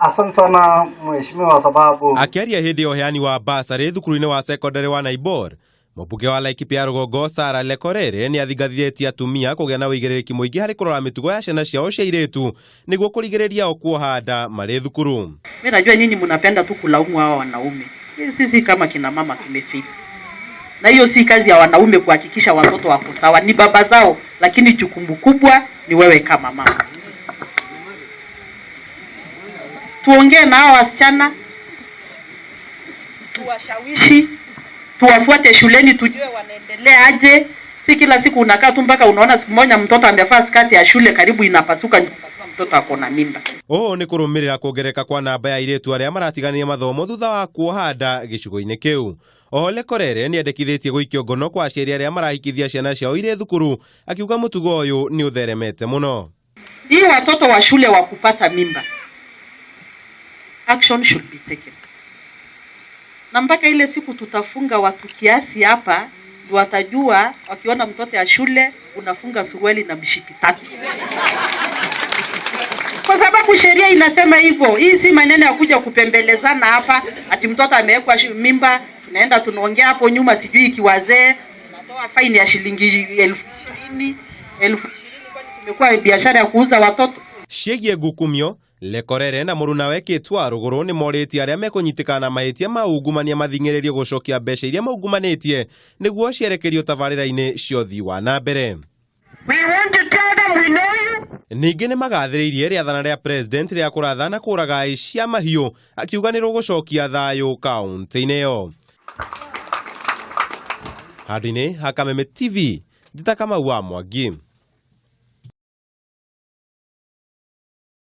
Asante sana mheshimiwa, sababu Akĩaria hĩndĩ ya ũheani wa basarĩ thukuru-inĩ wa cekondarĩ wa Naibor, mũmbunge wa Laikipia ya rũgongo Sarah Lekorere nĩ athingathĩtie atumia kũgĩa na ũigĩrĩrĩki mũingĩ harĩ kũrora mĩtugo ya ciana ciao cia airĩtu nĩguo kũrigĩrĩria o kuoha nda marĩ thukuru. Mimi najua nyinyi mnapenda tu kulaumu hawa wanaume. Sisi kama kina mama tumefika. Na hiyo si kazi ya wanaume kuhakikisha watoto wako sawa, ni baba zao, lakini jukumu kubwa ni wewe kama mama. Tuongee na hawa wasichana, tuwashawishi, tuwafuate shuleni, tujue wanaendelea aje. Si kila siku unakaa tu mpaka unaona siku moja mtoto amevaa skati ya shule karibu inapasuka, mtoto ako na mimba. Ũũ nĩ kũrũmĩrĩra kuongerereka kwa namba ya airĩtu arĩa maratigania mathomo thutha wa kuoha nda gĩcigo-inĩ kĩu. Oho Lekorere nĩ endekithĩtie gũikio ngono kwa aciari arĩa marahikithia ciana ciao irĩ thukuru, akiuga mũtugo ũyũ nĩ ũtheremete mũno. Hii watoto wa shule wa kupata mimba, action should be taken. Na mpaka ile siku tutafunga watu kiasi hapa, ndio watajua wakiona mtoto ya shule unafunga suruali na mshipi tatu. Kwa sababu sheria inasema hivyo. Hii si maneno ya kuja kupembelezana hapa ati mtoto amewekwa mimba, tunaenda tunaongea hapo nyuma sijui kiwazee, tunatoa faini ya shilingi 20,000, 20,000, kwani tumekuwa biashara ya kuuza watoto? Ciĩgiĩ ngukumio, Lekorere na mũrunawe Kĩtwa Rũgũrũ nĩ morĩtie arĩa mekũnyitĩkana na mahĩtia ma ungumania mathing'ĩrĩrio gũcokia mbeca iria maungumanĩtie nĩguo cierekerio tabarĩra-inĩ cia ũthii wa na mbere. We want to tell them we know you. Ningĩ nĩ magathĩrĩirie rĩathana rĩa president rĩa kũratha na kũraga aici a mahiũ, akiuga nĩ rũgũcokia thayũ kaũntĩ-inĩ ĩyo. Handũ-inĩ ha Kameme TV, Njĩta Kamau wa Mwangi.